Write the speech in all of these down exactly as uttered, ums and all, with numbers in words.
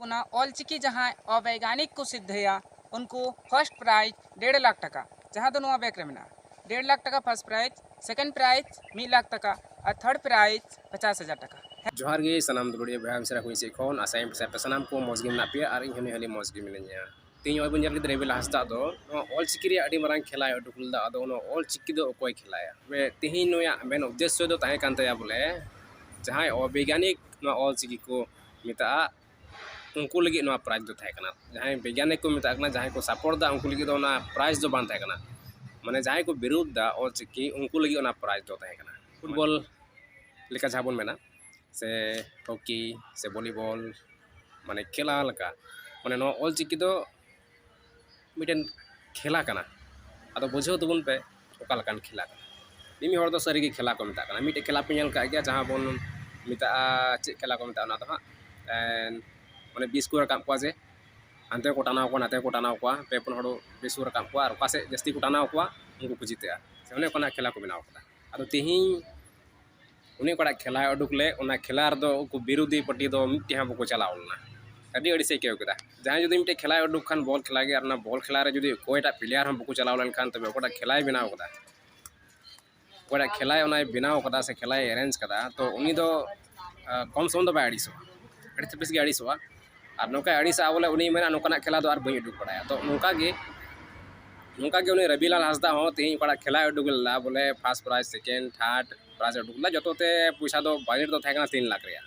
ᱚᱱᱟ ᱚᱞᱪᱤᱠᱤ ᱡᱟᱦᱟᱸᱭ ᱚᱵᱮᱭᱜᱟᱱᱤᱠ ᱠᱚ ᱥᱤᱫᱽᱫᱷᱟᱹᱭᱟ, ᱩᱱᱠᱩ ᱯᱷᱟᱨᱥᱴ ᱯᱨᱟᱭᱤᱡᱽ ᱰᱮᱲ ᱞᱟᱠᱷ ᱴᱟᱠᱟ, ᱡᱟᱦᱟᱸ ᱫᱚ ᱱᱚᱣᱟ ᱵᱮᱜᱽ ᱨᱮ ᱢᱮᱱᱟᱜᱼᱟ᱾ ᱰᱮᱲ ᱞᱟᱠᱷ ᱴᱟᱠᱟ ᱯᱷᱟᱨᱥᱴ ᱯᱨᱟᱭᱤᱡᱽ, ᱥᱮᱠᱮᱱᱰ ᱯᱨᱟᱭᱤᱡᱽ ᱢᱤᱫ ᱞᱟᱠᱷ ᱴᱟᱠᱟ ᱟᱨ ᱛᱷᱟᱨᱰ ᱯᱨᱟᱭᱤᱡᱽ ᱯᱚᱪᱟᱥ ᱦᱟᱡᱟᱨ ᱴᱟᱠᱟ᱾ ᱡᱚᱦᱟᱨ ᱜᱮ ᱥᱟᱱᱟᱢ ᱫᱩᱞᱟᱹᱲᱤᱭᱟᱹ ᱵᱚᱭᱦᱟ ᱢᱤᱥᱨᱟ ᱠᱚ ᱤᱧ ᱥᱮᱫ ᱠᱷᱚᱱ᱾ ᱟᱥᱟᱭᱟᱹᱧ ᱯᱟᱥᱮ ᱟᱯᱮ ᱥᱟᱱᱟᱢ ᱠᱚ ᱢᱚᱡᱽ ᱜᱮ ᱢᱮᱱᱟᱜ ᱯᱮᱭᱟ ᱟᱨ ᱤᱧ ᱦᱚᱸ ᱱᱩᱭ ᱦᱟᱹᱞᱤ ᱢᱚᱡᱽ ᱜᱮ ᱢᱤᱱᱟᱹᱧᱟ᱾ ᱛᱮᱦᱮᱧ ᱱᱚᱜᱼᱚᱭ ᱵᱚᱱ ᱧᱮᱞ ᱠᱮᱫᱟ ᱨᱮᱵᱤᱞ ᱦᱟᱸᱥᱫᱟ ᱫᱚ ᱱᱚᱣᱟ ᱚᱞᱪᱤᱠᱤ ᱨᱮᱭᱟᱜ ᱟᱹᱰᱤ ᱢᱟᱨᱟᱝ ᱠᱷᱮᱞᱟᱭ ᱩᱰᱩᱠ ᱞᱮᱫᱟ᱾ ᱟᱫᱚ ᱚᱱᱟ ᱚᱞᱪᱤᱠᱤ ᱫᱚ ᱚᱠᱚᱭ ᱠᱷᱮᱞᱟᱭᱟ? ᱛᱚᱵᱮ ᱛᱮᱦᱮᱧ ᱱᱩᱭᱟᱜ ᱢᱮᱱ ᱩᱫᱽᱫᱮᱥᱥᱚ ᱫᱚ ᱛᱟᱦᱮᱸ ᱠᱟᱱ ᱛᱟᱭᱟ ᱵᱚᱞᱮ ᱡᱟᱦᱟᱸᱭ ᱚᱵᱮᱭᱜᱟᱱᱤᱠ ᱱᱚᱣᱟ ᱚᱞᱪᱤᱠᱤ ᱠᱚ ᱢᱮᱛᱟᱜᱼᱟ, ᱩᱱᱠᱩ ᱞᱟᱹᱜᱤᱫ ᱱᱚᱣᱟ ᱯᱨᱟᱭᱤᱡᱽ ᱫᱚ ᱛᱟᱦᱮᱸ ᱠᱟᱱᱟ᱾ ᱡᱟᱦᱟᱸᱭ ᱵᱤᱜᱽᱜᱟᱱᱤᱠ ᱠᱚ ᱢᱮᱛᱟᱜ ᱠᱟᱱᱟ, ᱡᱟᱦᱟᱸᱭ ᱠᱚ ᱥᱟᱯᱳᱨᱴ ᱫᱟ, ᱩᱱᱠᱩ ᱞᱟᱹᱜᱤᱫ ᱫᱚ ᱚᱱᱟ ᱯᱨᱟᱭᱤᱡᱽ ᱫᱚ ᱵᱟᱝ ᱛᱟᱦᱮᱸ ᱠᱟᱱᱟ᱾ ᱢᱟᱱᱮ ᱡᱟᱦᱟᱸᱭ ᱠᱚ ᱵᱤᱨᱳᱫᱷ ᱫᱟ ᱚᱞᱪᱤᱠᱤ, ᱩᱱᱠᱩ ᱞᱟᱹᱜᱤᱫ ᱚᱱᱟ ᱯᱨᱟᱭᱤᱡᱽ ᱫᱚ ᱛᱟᱦᱮᱸ ᱠᱟᱱᱟ᱾ ᱯᱷᱩᱴᱵᱚᱞ ᱞᱮᱠᱟ ᱡᱟᱦᱟᱸ ᱵᱚᱱ ᱢᱮᱱᱟ, ᱥᱮ ᱦᱚᱠᱤ, ᱥᱮ ᱵᱷᱚᱞᱤᱵᱚᱞ, ᱢᱟᱱᱮ ᱠᱷᱮᱞᱟ ᱞᱮᱠᱟ, ᱢᱟᱱᱮ ᱱᱚᱣᱟ ᱚᱞᱪᱤᱠᱤ ᱫᱚ ᱢᱤᱫᱴᱮᱱ ᱠᱷᱮᱞᱟ ᱠᱟᱱᱟ᱾ ᱟᱫᱚ ᱵᱩᱡᱷᱟᱹᱣ ᱛᱟᱵᱚᱱ ᱯᱮ ᱚᱠᱟ ᱞᱮᱠᱟᱱ ᱠᱷᱮᱞᱟ ᱠᱟᱱᱟ᱾ ᱢᱤᱢᱤᱫ ᱦᱚᱲ ᱫᱚ ᱥᱟᱹᱨᱤᱜᱮ ᱠᱷᱮᱞᱟ ᱠᱚ ᱢᱮᱛᱟᱜ ᱠᱟᱱᱟ᱾ ᱢᱤᱫᱴᱮᱡ ᱠᱷᱮᱞᱟ ᱯᱮ ᱧᱮᱞ ᱠᱟᱜ ᱜᱮᱭᱟ ᱡᱟᱦᱟᱸ ᱵᱚᱱ ᱢᱮᱛᱟᱜᱼᱟ, ᱪᱮᱫ ᱠᱷᱮᱞᱟ ᱠᱚ ᱢᱮᱛᱟᱜᱼᱟ ᱚᱱᱟ ᱫᱚ ᱦᱟᱸᱜ, ᱮᱱ, ᱢᱟᱱᱮ ᱵᱤᱥ ᱠᱚ ᱨᱟᱠᱟᱵ ᱠᱚᱣᱟ, ᱡᱮ ᱦᱟᱱᱛᱮ ᱠᱚ ᱴᱟᱱᱟᱣ ᱠᱚᱣᱟ, ᱱᱟᱛᱮ ᱠᱚ ᱴᱟᱱᱟᱣ ᱠᱚᱣᱟ, ᱯᱮ ᱯᱩᱱ ᱦᱚᱲ ᱵᱤᱥ ᱠᱚ ᱨᱟᱠᱟᱵ ᱠᱚᱣᱟ ᱟᱨ ᱚᱠᱟ ᱥᱮᱫ ᱡᱟᱹᱥᱛᱤ ᱠᱚ ᱴᱟᱱᱟᱣ ᱠᱚᱣᱟ ᱩᱱᱠᱩ ᱠᱚ ᱡᱤᱛᱟᱹᱜᱼᱟ᱾ ᱥᱮ ᱚᱱᱮ ᱚᱱᱠᱟᱱᱟᱜ ᱠᱷᱮᱞᱟ ᱠᱚ ᱵᱮᱱᱟᱣ ᱠᱟᱫᱟ᱾ ᱟᱫᱚ ᱛᱮᱦᱮᱧ ᱩᱱᱤ ᱚᱠᱟᱴᱟᱜ ᱠᱷᱮᱞᱟᱭ ᱩᱰᱩᱠ ᱞᱮᱫ, ᱚᱱᱟ ᱠᱷᱮᱞᱟ ᱨᱮᱫᱚ ᱩᱱᱠᱩ ᱵᱤᱨᱳᱫᱷᱤ ᱯᱟᱨᱴᱤ ᱫᱚ ᱢᱤᱫᱴᱮᱱ ᱦᱚᱸ ᱵᱟᱠᱚ ᱪᱟᱞᱟᱣ ᱞᱮᱱᱟ᱾ ᱟᱹᱰᱤ ᱟᱹᱲᱤᱥ ᱮ ᱟᱹᱭᱠᱟᱹᱣ ᱠᱮᱫᱟ᱾ ᱡᱟᱦᱟᱸᱭ ᱡᱩᱫᱤ ᱢᱤᱫᱴᱮᱱ ᱠᱷᱮᱞᱟᱭ ᱩᱰᱩᱠ ᱠᱷᱟᱱ ᱵᱚᱞ ᱠᱷᱮᱞᱟ ᱜᱮ, ᱟᱨ ᱚᱱᱟ ᱵᱚᱞ ᱠᱷᱮᱞᱟ ᱨᱮ ᱡᱩᱫᱤ ᱚᱠᱚᱭᱴᱟᱜ ᱯᱞᱮᱭᱟᱨ ᱦᱚᱸ ᱵᱟᱠᱚ ᱪᱟᱞᱟᱣ ᱞᱮᱱᱠᱷᱟᱱ, ᱛᱚᱵᱮ ᱚᱠᱟᱴᱟᱜ ᱠᱷᱮᱞᱟᱭ ᱵᱮᱱᱟᱣ ᱠᱟᱫᱟ, ᱚᱠᱟᱴᱟᱜ ᱠᱷᱮᱞᱟᱭ ᱚᱱᱟᱭ ᱵᱮᱱᱟᱣ ᱠᱟᱫᱟ ᱥᱮ ᱠᱷᱮᱞᱟᱭ ᱮᱨᱮᱧᱡᱽ ᱠᱟᱫᱟ, ᱛᱚ ᱩᱱᱤ ᱫᱚ, ᱟᱸ, ᱠᱚᱢ ᱥᱚᱢ ᱫᱚ ᱵᱟᱭ ᱟᱹᱲᱤᱥᱚᱜᱼᱟ, ᱟᱹᱰᱤ ᱛᱮᱫ ᱵᱮᱥ ᱜᱮ ᱟᱹᱲᱤᱥᱚᱜᱼᱟ᱾ ᱟᱨ ᱱᱚᱝᱠᱟᱭ ᱟᱹᱲᱤᱥᱚᱜᱼᱟ ᱵᱚᱞᱮ, ᱩᱱᱤᱭ ᱢᱮᱱᱟ ᱱᱚᱝᱠᱟᱱᱟᱜ ᱠᱷᱮᱞᱟ ᱫᱚ ᱟᱨ ᱵᱟᱹᱧ ᱩᱰᱩᱠ ᱵᱟᱲᱟᱭᱟ᱾ ᱛᱚ ᱱᱚᱝᱠᱟ ᱜᱮ, ᱱᱚᱝᱠᱟ ᱜᱮ ᱩᱱᱤ ᱨᱚᱵᱤᱞᱟᱞ ᱦᱟᱸᱥᱫᱟ ᱦᱚᱸ ᱛᱮᱦᱮᱧ ᱚᱠᱟᱴᱟᱜ ᱠᱷᱮᱞᱟᱭ ᱩᱰᱩᱠ ᱞᱮᱫᱟ ᱵᱚᱞᱮ first prize, second, third prize ᱩᱰᱩᱠ ᱞᱮᱫᱟ, ᱡᱚᱛᱚᱛᱮ ᱯᱚᱭᱥᱟ ᱫᱚ ᱵᱟᱡᱮᱴ ᱫᱚ ᱛᱟᱦᱮᱸ ᱠᱟᱱᱟ ᱛᱤᱱ ᱞᱟᱠᱷ ᱨᱮᱭᱟᱜ᱾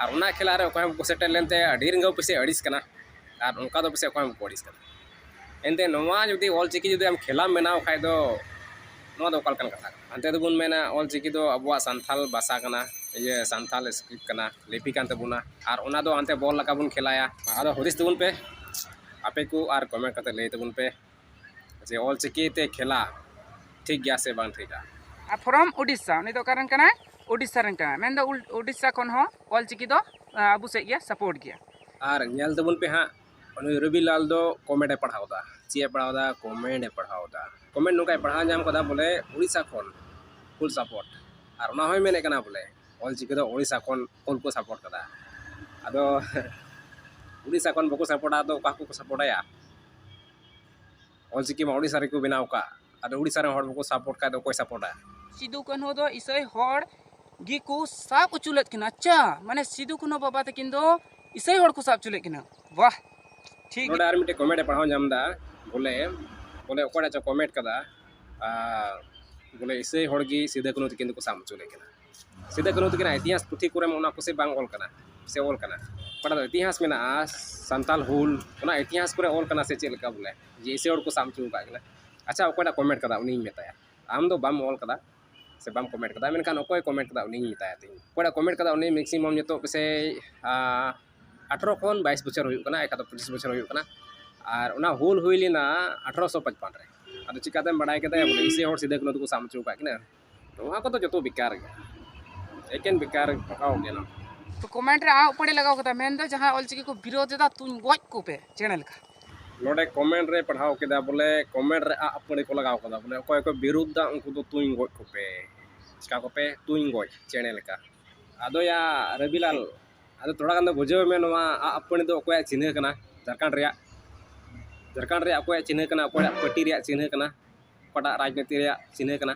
ᱟᱨ ᱚᱱᱟ ᱠᱷᱮᱞᱟ ᱨᱮ ᱚᱠᱚᱭ ᱦᱚᱸ ᱵᱟᱠᱚ ᱥᱮᱴᱮᱨ ᱞᱮᱱᱛᱮ ᱟᱹᱰᱤ ᱨᱟᱸᱜᱟᱣ ᱯᱚᱭᱥᱟ ᱟᱹᱲᱤᱥ ᱠᱟᱱᱟ᱾ ᱟᱨ ᱚᱱᱠᱟ ᱫᱚ ᱯᱟᱥᱮᱡ ᱚᱠᱚᱭ ᱦᱚᱸ ᱵᱟᱠᱚ ᱟᱹᱲᱤᱥ ᱠᱟᱱᱟ᱾ ᱮᱱᱛᱮ ᱱᱚᱣᱟ ᱡᱩᱫᱤ ᱚᱞᱪᱤᱠᱤ ᱡᱩᱫᱤ ᱟᱢ ᱠᱷᱮᱞᱟᱢ ᱵᱮᱱᱟᱣ ᱠᱷᱟᱡ ᱫᱚ, ᱱᱚᱣᱟ ᱫᱚ ᱚᱠᱟ ᱞᱮᱠᱟᱱ ᱠᱟᱛᱷᱟ ᱠᱟᱱᱟ? ᱦᱟᱱᱛᱮ ᱫᱚᱵᱚᱱ ᱢᱮᱱᱟ ᱚᱞᱪᱤᱠᱤ ᱫᱚ ᱟᱵᱚᱣᱟᱜ ᱥᱟᱱᱛᱷᱟᱞ ᱵᱷᱟᱥᱟ ᱠᱟᱱᱟ, ᱤᱭᱟᱹ ᱥᱟᱱᱛᱷᱟᱞ ᱥᱠᱨᱤᱯᱴ ᱠᱟᱱᱟ, ᱞᱤᱯᱤ ᱠᱟᱱ ᱛᱟᱵᱚᱱᱟ, ᱟᱨ ᱚᱱᱟ ᱫᱚ ᱦᱟᱱᱛᱮ ᱵᱚᱞ ᱞᱮᱠᱟ ᱵᱚᱱ ᱠᱷᱮᱞᱟᱭᱟ᱾ ᱟᱫᱚ ᱦᱩᱫᱤᱥ ᱛᱟᱵᱚᱱ ᱯᱮ ᱟᱯᱮ ᱠᱚ, ᱟᱨ ᱠᱚᱢᱮᱱᱴ ᱠᱟᱛᱮ ᱞᱟᱹᱭ ᱛᱟᱵᱚᱱ ᱯᱮ ᱡᱮ ᱚᱞᱪᱤᱠᱤ ᱛᱮ ᱠᱷᱮᱞᱟ ᱴᱷᱤᱠ ᱜᱮᱭᱟ ᱥᱮ ᱵᱟᱝ ᱴᱷᱤᱠᱟ᱾ ᱟᱨ from ᱳᱰᱤᱥᱟ, ᱩᱱᱤ ᱫᱚ ᱚᱠᱟ ᱨᱮᱱ ᱠᱟᱱᱟᱭ? ᱳᱰᱤᱥᱟ ᱨᱮᱱ ᱠᱟᱱᱟᱭ᱾ ᱢᱮᱱᱫᱚ ᱩᱞ-, ᱳᱰᱤᱥᱟ ᱠᱷᱚᱱ ᱦᱚᱸ ᱚᱞᱪᱤᱠᱤ ᱫᱚ, ᱟ, ᱟᱵᱚ ᱥᱮᱫ ᱜᱮ ᱥᱟᱯᱳᱨᱴ ᱜᱮᱭᱟ᱾ ᱟᱨ ᱧᱮᱞ ᱛᱟᱵᱚᱱ ᱯᱮ ᱦᱟᱸᱜ, ᱩᱱᱤ ᱨᱚᱵᱤᱞᱟᱞ ᱫᱚ ᱠᱚᱢᱮᱱᱴ ᱮ ᱯᱟᱲᱦᱟᱣ ᱮᱫᱟ᱾ ᱪᱮᱫ ᱮ ᱯᱟᱲᱦᱟᱣ ᱮᱫᱟ? ᱠᱚᱢᱮᱱᱴ ᱮ ᱯᱟᱲᱦᱟᱣ ᱮᱫᱟ᱾ ᱠᱚᱢᱮᱱᱴ ᱱᱚᱝᱠᱟᱭ ᱯᱟᱲᱦᱟᱣ ᱧᱟᱢ ᱠᱟᱫᱟ ᱵᱚᱞᱮ, ᱳᱰᱤᱥᱟ ᱠᱷᱚᱱ ᱯᱷᱩᱞ ᱥᱟᱯᱳᱨᱴ᱾ ᱟᱨ ᱚᱱᱟ ᱦᱚᱸᱭ ᱢᱮᱱᱮᱫ ᱠᱟᱱᱟ ᱵᱚᱞᱮ, ᱚᱞᱪᱤᱠᱤ ᱫᱚ ᱳᱰᱤᱥᱟ ᱠᱷᱚᱱ ᱯᱷᱩᱞ ᱠᱚ ᱥᱟᱯᱳᱨᱴ ᱠᱟᱫᱟ᱾ ᱟᱫᱚ ᱩᱲᱤᱥᱥᱟ ᱠᱷᱚᱱ ᱵᱟᱠᱚ ᱥᱟᱯᱳᱨᱴᱟ, ᱟᱫᱚ ᱚᱠᱟ ᱠᱚᱠᱚ ᱥᱟᱯᱳᱨᱴᱟᱭᱟ? ᱚᱞᱪᱤᱠᱤ ᱢᱟ ᱩᱲᱤᱥᱥᱟ ᱨᱮᱠᱚ ᱵᱮᱱᱟᱣ ᱟᱠᱟᱫ, ᱟᱫᱚ ᱩᱲᱤᱥᱥᱟ ᱨᱮᱱ ᱦᱚᱲ ᱵᱟᱠᱚ ᱥᱟᱯᱳᱨᱴ ᱠᱷᱟᱡ ᱫᱚ ᱚᱠᱚᱭ ᱥᱟᱯᱳᱨᱴᱟ? ᱥᱤᱫᱩ ᱠᱟᱹᱱᱦᱩ ᱫᱚ ᱤᱥᱟᱹᱭ ᱦᱚᱲ ᱜᱮᱠᱚ ᱥᱟᱵ ᱦᱚᱪᱚ ᱞᱮᱫ ᱠᱤᱱᱟ᱾ ᱟᱪᱪᱷᱟ, ᱢᱟᱱᱮ ᱥᱤᱫᱩ ᱠᱟᱹᱱᱦᱩ ᱵᱟᱵᱟ ᱛᱟᱹᱠᱤᱱ ᱫᱚ ᱤᱥᱟᱹᱭ ᱦᱚᱲ ᱠᱚ ᱥᱟᱵ ᱦᱚᱪᱚ ᱞᱮᱫ ᱠᱤᱱᱟ᱾ ᱵᱟᱦ, ᱴᱷᱤᱠ᱾ ᱱᱚᱰᱮ ᱟᱨ ᱢᱤᱫᱴᱮᱡ ᱠᱚᱢᱮᱱᱴ ᱮ ᱯᱟᱲᱦᱟᱣ ᱧᱟᱢ ᱮᱫᱟ, ᱵᱚᱞᱮ, ᱵᱚᱞᱮ ᱚᱠᱚᱭᱴᱟᱜ ᱪᱚ ᱠᱚᱢᱮᱱᱴ ᱠᱟᱫᱟ, ᱟᱨ ᱵᱚᱞᱮ ᱤᱥᱟᱹᱭ ᱦᱚᱲ ᱜᱮ ᱥᱤᱫᱩ ᱠᱟᱹᱱᱦᱩ ᱛᱟᱹᱠᱤᱱ ᱫᱚᱠᱚ ᱥᱟᱵ ᱦᱚᱪᱚ ᱞᱮᱫ ᱠᱤᱱᱟ᱾ ᱥᱤᱫᱩ ᱠᱟᱹᱱᱦᱩ ᱛᱟᱹᱠᱤᱱᱟᱜ ᱤᱛᱤᱦᱟᱥ ᱯᱩᱛᱷᱤ ᱠᱚᱨᱮ ᱚᱱᱟ ᱠᱚ ᱥᱮ ᱵᱟᱝ ᱚᱞ ᱠᱟᱱᱟ, ᱥᱮ ᱚᱞ ᱠᱟᱱᱟ? ᱚᱠᱟᱴᱟᱜ ᱫᱚ ᱤᱛᱤᱦᱟᱥ ᱢᱮᱱᱟᱜᱼᱟ, ᱥᱟᱱᱛᱟᱞ ᱦᱩᱞ, ᱚᱱᱟ ᱤᱛᱤᱦᱟᱥ ᱠᱚᱨᱮ ᱚᱞ ᱠᱟᱱᱟ ᱥᱮ ᱪᱮᱫ ᱞᱮᱠᱟ ᱵᱚᱞᱮ, ᱡᱮ ᱤᱥᱟᱹᱭ ᱦᱚᱲ ᱠᱚ ᱥᱟᱵ ᱦᱚᱪᱚ ᱟᱠᱟᱫ ᱠᱤᱱᱟ? ᱟᱪᱪᱷᱟ, ᱚᱠᱚᱭᱴᱟᱜ ᱠᱚᱢᱮᱱᱴ ᱠᱟᱫᱟ ᱩᱱᱤᱧ ᱢᱮᱛᱟᱭᱟ, ᱟᱢ ᱫᱚ ᱵᱟᱢ ᱚᱞ ᱠᱟᱫᱟ ᱥᱮ ᱵᱟᱢ ᱠᱚᱢᱮᱱᱴ ᱠᱟᱫᱟ, ᱢᱮᱱᱠᱷᱟᱱ ᱚᱠᱚᱭ ᱠᱚᱢᱮᱱᱴ ᱠᱟᱫᱟ ᱩᱱᱤᱧ ᱢᱮᱛᱟᱭᱟ ᱛᱤᱧ᱾ ᱚᱠᱚᱭᱴᱟᱜ ᱠᱚᱢᱮᱱᱴ ᱠᱟᱫᱟ ᱩᱱᱤ ᱢᱮᱠᱥᱤᱢᱟᱢ ᱱᱤᱛᱚᱜ ᱯᱟᱥᱮᱡ, ᱟᱸ, ᱟᱴᱷᱨᱚ ᱠᱷᱚᱱ ᱵᱟᱭᱤᱥ ᱵᱚᱪᱷᱚᱨ ᱦᱩᱭᱩᱜ ᱠᱟᱱᱟ, ᱮᱠᱟ ᱫᱚ ᱯᱚᱸᱪᱤᱥ ᱵᱚᱪᱷᱚᱨ ᱦᱩᱭᱩᱜ ᱠᱟᱱᱟ᱾ ᱟᱨ ᱚᱱᱟ ᱦᱩᱞ ᱦᱩᱭ ᱞᱮᱱᱟ ᱟᱴᱷᱨᱚᱥᱚ ᱯᱟᱸᱪᱯᱟᱱ ᱨᱮ᱾ ᱟᱫᱚ ᱪᱤᱠᱟᱛᱮᱢ ᱵᱟᱲᱟᱭ ᱠᱮᱫᱟ ᱵᱚᱞᱮ ᱤᱥᱟᱹᱭ ᱦᱚᱲ ᱥᱤᱫᱩ ᱠᱟᱹᱱᱦᱩ ᱫᱚᱠᱚ ᱥᱟᱵ ᱦᱚᱪᱚ ᱟᱠᱟᱫ ᱠᱤᱱᱟ? ᱱᱚᱣᱟ ᱠᱚᱫᱚ ᱡᱚᱛᱚ ᱵᱮᱠᱟᱨ ᱜᱮ, ᱮᱠᱮᱱ ᱵᱮᱠᱟᱨ ᱯᱟᱠᱟᱣ ᱜᱮ ᱱᱚᱣᱟ᱾ ᱛᱚ ᱠᱚᱢᱮᱱᱴ ᱨᱮ ᱟᱜ ᱯᱟᱹᱲᱤ ᱞᱟᱜᱟᱣ ᱠᱟᱫᱟ, ᱢᱮᱱᱫᱚ ᱡᱟᱦᱟᱸ ᱚᱞᱪᱤᱠᱤ ᱠᱚ ᱵᱤᱨᱳᱫᱷ ᱮᱫᱟ, ᱛᱩᱧ ᱜᱚᱡ ᱠᱚᱯᱮ ᱪᱮᱬᱮ ᱞᱮᱠᱟ᱾ ᱱᱚᱰᱮ ᱠᱚᱢᱮᱱᱴ ᱨᱮ ᱯᱟᱲᱦᱟᱣ ᱠᱮᱫᱟ ᱵᱚᱞᱮ, ᱠᱚᱢᱮᱱᱴ ᱨᱮ ᱟᱜ ᱯᱟᱹᱲᱤ ᱠᱚ ᱞᱟᱜᱟᱣ ᱠᱟᱫᱟ ᱵᱚᱞᱮ, ᱚᱠᱚᱭ ᱠᱚ ᱵᱤᱨᱳᱫᱷ ᱫᱟ ᱩᱱᱠᱩ ᱫᱚ ᱛᱩᱧ ᱜᱚᱡ ᱠᱚᱯᱮ᱾ ᱪᱤᱠᱟ ᱠᱚᱯᱮ? ᱛᱩᱧ ᱜᱚᱡ ᱪᱮᱬᱮ ᱞᱮᱠᱟ᱾ ᱟᱫᱚ ᱭᱟ ᱨᱚᱵᱤᱞᱟᱞ, ᱟᱫᱚ ᱛᱷᱚᱲᱟ ᱜᱟᱱ ᱫᱚ ᱵᱩᱡᱷᱟᱹᱣ ᱢᱮ, ᱱᱚᱣᱟ ᱟᱜ ᱯᱟᱹᱲᱤ ᱫᱚ ᱚᱠᱚᱭᱟᱜ ᱪᱤᱱᱦᱟᱹ ᱠᱟᱱᱟ? ᱡᱷᱟᱲᱠᱷᱚᱸᱰ ᱨᱮᱭᱟᱜ, ᱡᱷᱟᱲᱠᱷᱚᱸᱰ ᱨᱮᱭᱟᱜ ᱚᱠᱚᱭᱟᱜ ᱪᱤᱱᱦᱟᱹ ᱠᱟᱱᱟ? ᱚᱠᱚᱭᱟᱜ ᱯᱟᱹᱴᱤ ᱨᱮᱭᱟᱜ ᱪᱤᱱᱦᱟᱹ ᱠᱟᱱᱟ? ᱚᱠᱟᱴᱟᱜ ᱨᱟᱡᱽᱱᱤᱛᱤ ᱨᱮᱭᱟᱜ ᱪᱤᱱᱦᱟᱹ ᱠᱟᱱᱟ?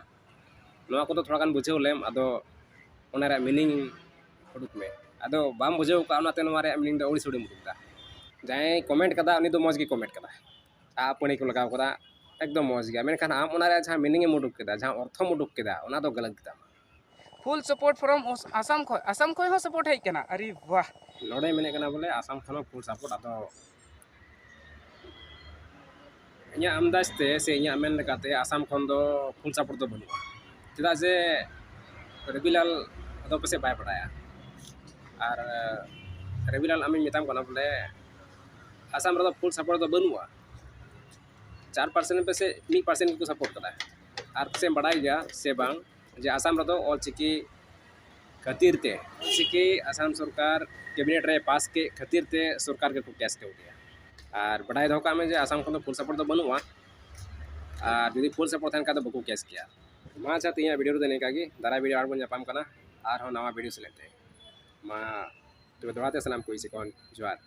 ᱱᱚᱣᱟ ᱠᱚᱫᱚ ᱛᱷᱚᱲᱟ ᱜᱟᱱ ᱵᱩᱡᱷᱟᱹᱣ ᱞᱮᱢ, ᱟᱫᱚ ᱚᱱᱟ ᱨᱮᱭᱟᱜ ᱢᱤᱱᱤᱝ ᱩᱰᱩᱠ ᱢᱮ᱾ ᱟᱫᱚ ᱵᱟᱢ ᱵᱩᱡᱷᱟᱹᱣ ᱠᱟᱜᱼᱟ, ᱚᱱᱟᱛᱮ ᱱᱚᱣᱟ ᱨᱮᱭᱟᱜ ᱢᱤᱱᱤᱝ ᱫᱚ ᱟᱹᱣᱲᱤ ᱥᱟᱹᱣᱲᱤᱢ ᱩᱰᱩᱠ ᱮᱫᱟ᱾ ᱡᱟᱦᱟᱸᱭ ᱠᱚᱢᱮᱱᱴ ᱠᱟᱫᱟ, ᱩᱱᱤ ᱫᱚ ᱢᱚᱡᱽ ᱜᱮ ᱠᱚᱢᱮᱱᱴ ᱠᱟᱫᱟ, ᱟᱜ ᱯᱟᱹᱲᱤ ᱠᱚ ᱞᱟᱜᱟᱣ ᱠᱟᱫᱟ, ᱮᱠᱫᱚᱢ ᱢᱚᱡᱽ ᱜᱮᱭᱟ᱾ ᱢᱮᱱᱠᱷᱟᱱ ᱟᱢ ᱚᱱᱟ ᱨᱮᱭᱟᱜ ᱡᱟᱦᱟᱸ ᱢᱤᱱᱤᱝ ᱮᱢ ᱩᱰᱩᱠ ᱠᱮᱫᱟ, ᱡᱟᱦᱟᱸ ᱚᱨᱛᱷᱚᱢ ᱩᱰᱩᱠ ᱠᱮᱫᱟ, ᱚᱱᱟ ᱫᱚ ᱜᱟᱞᱟᱛ ᱜᱮᱛᱟᱢᱟ᱾ Full support from ᱚᱥ-, ᱟᱥᱟᱢ ᱠᱷᱚᱡ, ᱟᱥᱟᱢ ᱠᱷᱚᱡ ᱦᱚᱸ ᱥᱟᱯᱳᱨᱴ ᱦᱮᱡ ᱠᱟᱱᱟ᱾ ᱟᱨᱮ ᱵᱟᱦ᱾ ᱱᱚᱰᱮ ᱢᱮᱱᱮᱫ ᱠᱟᱱᱟ ᱵᱚᱞᱮ ᱟᱥᱟᱢ ᱠᱷᱚᱱ ᱦᱚᱸ ᱯᱷᱩᱞ ᱥᱟᱯᱳᱨᱴ᱾ ᱟᱫᱚ ᱤᱧᱟᱹᱜ ᱟᱱᱫᱟᱡᱽ ᱛᱮ ᱥᱮ ᱤᱧᱟᱹᱜ ᱢᱮᱱ ᱞᱮᱠᱟᱛᱮ ᱟᱥᱟᱢ ᱠᱷᱚᱱ ᱫᱚ ᱯᱷᱩᱞ ᱥᱟᱯᱳᱨᱴ ᱫᱚ ᱵᱟᱹᱱᱩᱜᱼᱟ, ᱪᱮᱫᱟᱜ ᱡᱮ ᱨᱚᱵᱤᱞᱟᱞ ᱟᱫᱚ ᱯᱟᱥᱮᱡ ᱵᱟᱭ ᱵᱟᱲᱟᱭᱟ᱾ ᱟᱨ ᱨᱚᱵᱤᱞᱟᱞ, ᱟᱢᱤᱧ ᱢᱮᱛᱟᱢ ᱠᱟᱱᱟ ᱵᱚᱞᱮ ᱟᱥᱟᱢ ᱨᱮᱫᱚ ᱯᱷᱩᱞ ᱥᱟᱯᱳᱨᱴ ᱫᱚ ᱵᱟᱹᱱᱩᱜᱼᱟ, ᱪᱟᱨ ᱯᱟᱨᱥᱮᱱᱴ ᱯᱟᱥᱮᱡ ᱢᱤᱫ ᱯᱟᱨᱥᱮᱱᱴ ᱜᱮᱠᱚ ᱥᱟᱯᱳᱨᱴ ᱠᱟᱫᱟ᱾ ᱟᱨ ᱯᱟᱥᱮᱡ ᱮᱢ ᱵᱟᱲᱟᱭ ᱜᱮᱭᱟ ᱥᱮ ᱵᱟᱝ ᱡᱮ ᱟᱥᱟᱢ ᱨᱮᱫᱚ ᱚᱞᱪᱤᱠᱤ ᱠᱷᱟᱹᱛᱤᱨ ᱛᱮ, ᱚᱞᱪᱤᱠᱤ ᱟᱥᱟᱢ ᱥᱚᱨᱠᱟᱨ ᱠᱮᱵᱤᱱᱮᱴ ᱨᱮ ᱯᱟᱥ ᱠᱮᱫ ᱠᱷᱟᱹᱛᱤᱨ ᱛᱮ ᱥᱚᱨᱠᱟᱨ ᱜᱮᱠᱚ ᱠᱮᱥ ᱠᱟᱣᱫᱮᱭᱟ᱾ ᱟᱨ ᱵᱟᱰᱟᱭ ᱫᱚᱦᱚ ᱠᱟᱜ ᱢᱮ ᱡᱮ ᱟᱥᱟᱢ ᱠᱷᱚᱱ ᱫᱚ ᱯᱷᱩᱞ ᱥᱟᱯᱳᱨᱴ ᱫᱚ ᱵᱟᱹᱱᱩᱜᱼᱟ᱾ ᱟᱨ ᱡᱩᱫᱤ ᱯᱷᱩᱞ ᱥᱟᱯᱳᱨᱴ ᱛᱟᱦᱮᱱ ᱠᱷᱟᱱ ᱫᱚ ᱵᱟᱠᱚ ᱠᱮᱥ ᱠᱮᱭᱟ᱾ ᱢᱟ ᱟᱪᱪᱷᱟ, ᱛᱮᱦᱮᱧᱟᱜ ᱵᱷᱤᱰᱤᱭᱳ ᱨᱮᱫᱚ ᱱᱤᱝᱠᱟ ᱜᱮ᱾ ᱫᱟᱨᱟᱭ ᱵᱷᱤᱰᱤᱭᱳ ᱟᱨ ᱵᱚᱱ ᱧᱟᱯᱟᱢ ᱠᱟᱱᱟ ᱟᱨᱦᱚᱸ ᱱᱟᱣᱟ ᱵᱷᱤᱰᱤᱭᱳ ᱥᱮᱞᱮᱫ ᱛᱮ᱾ ᱢᱟ ᱛᱚᱵᱮ ᱫᱚᱦᱲᱟ ᱛᱮ ᱥᱟᱱᱟᱢ ᱠᱚ ᱤᱧ ᱥᱮᱫ ᱠᱷᱚᱱ ᱡᱚᱦᱟᱨ᱾